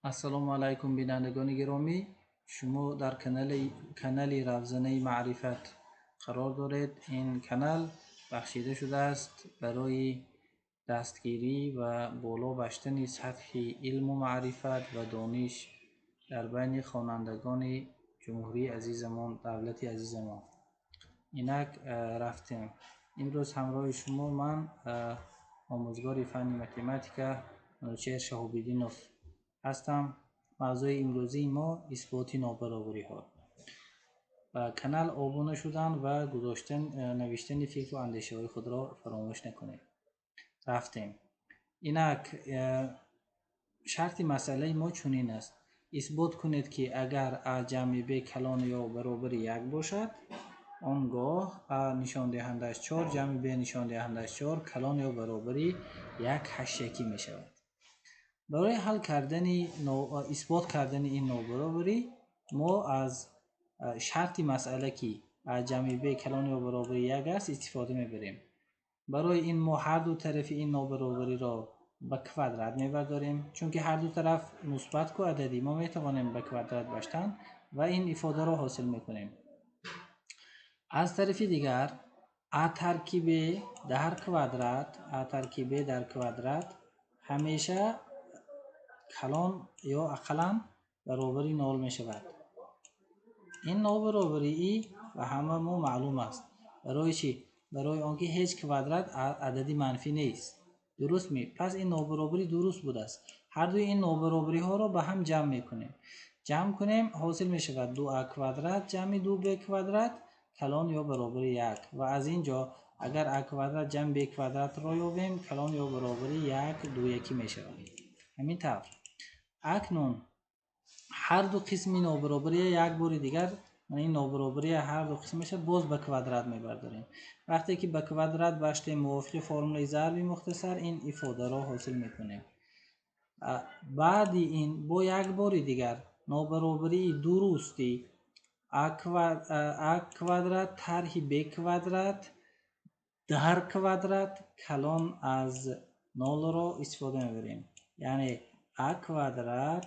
Ассалому алайкум, бинандагони гиромӣ. Шумо дар канали Равзанаи Маърифат қарор доред. Ин канал бахшида шудааст барои дастгирӣ ва боло баштани сатҳи илму маърифат ва дониш дар байни хонандагони ҷумҳурии азизамон, давлати азизамон. Инак рафтем. Имрӯз ҳамроҳи шумо ман, омӯзгори фанни математика Манучеҳр Шаҳобиддинов ҳастам. Мавзӯи имрӯзии мо исботи нобаробариҳо. Ба канал обуна шудан ва гузоштан, навиштани фикру андешаҳои худро фаромӯш накунед. Рафтем. Инак шарти масъалаи мо чунин аст: исбот кунед, ки агар а ҷамъи б калон ё баробари як бошад, он гоҳ а нишондиҳандааш чор ҷамъи б нишондиҳандааш чор калон ё баробари як ҳашякӣ мешавад. Барои ҳал кардани, исбот кардани ин нобаробарӣ мо аз шарти масъала, ки а ҷамъи б калон ё баробари як аст, истифода мебарем. Барои ин мо ҳар ду тарафи ин нобаробариро ба квадрат мебардорем, чунки ҳар ду тараф мусбат ку ададӣ, мо метавонем ба квадрат баштан ва ин ифодаро ҳосил мекунем. Аз тарафи дигар, а тарки б дар квадрат, а тарки б дар квадрат ҳамеша калон ё ақаллан баробари нол мешавад. Ин нобаробарии ба ҳама мо маълум аст. Барои чӣ? Барои он ки ҳеҷ квадрат адади манфӣ нест. Дуруст ми? Пас ин нобаробарӣ дуруст будааст. Ҳар дуи ин нобаробариҳоро ба ҳам ҷамъ мекунем. Ҷамъ кунем, ҳосил мешавад ду а квадрат ҷамъи ду б квадрат калон ё баробари як. Ва аз ин ҷо агар а квадрат ҷамъ б квадратро ёбем, калон ё баробари як дуякӣ мешавад. Ҳамин тавр. Акнун ҳар ду қисми нобаробария як бори дигар, ин нобаробария ҳар ду қисмаша боз ба квадрат мебардорем. Вақте ки ба квадрат баштем, мувофиқи формулаи зарби мухтасар ин ифодаро ҳосил мекунем. Баъди ин бо як бори дигар нобаробарии дурусти а квадрат тарҳи б квадрат дар квадрат калон аз нолро истифода мебарем. Яъне а квадрат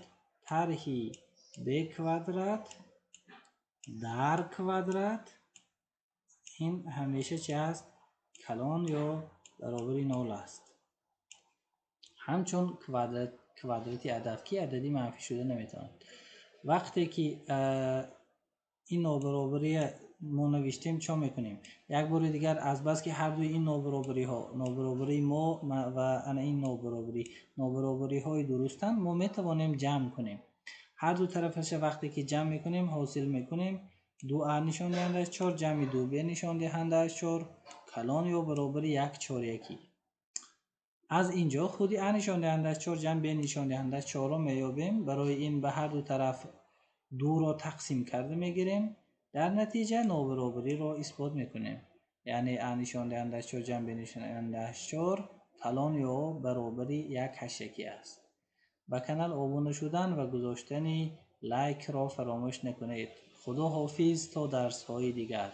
тарҳи б квадрат дар квадрат ин ҳамеша чи аст? Калон ё баробари нол аст. Ҳамчун квадрати адад, ки адади манфӣ шуда наметавонад. Вақте ки ин нобаробария мо навиштем, чо мекунем? Як бори дигар, азбаски ҳар дуи ин нобаробариҳо, нобаробарии мо ва ана ин нобаробарӣ, нобаробариҳои дурустанд, мо метавонем ҷамъ кунем. Ҳар ду тарафаша вақте ки ҷамъ мекунем, ҳосил мекунем ду а нишондиҳандааш чор ҷамъи ду б нишондиҳандааш чор калон ё баробари як чорякӣ. Аз ин ҷо худи а нишондиҳандааш чор ҷамъ б нишондиҳандааш чорро меёбем. Барои ин ба ҳар ду тараф дуро тақсим карда мегирем. Дар натиҷа нобаробариро исбот мекунем. Яъне а нишондиҳандааш чор ҷамъ б нишондиҳандааш чор калон ё баробари як ҳашякӣ аст. Ба канал обуна шудан ва гузоштани лайкро фаромӯш накунед. Худо ҳофиз то дарсҳои дигар.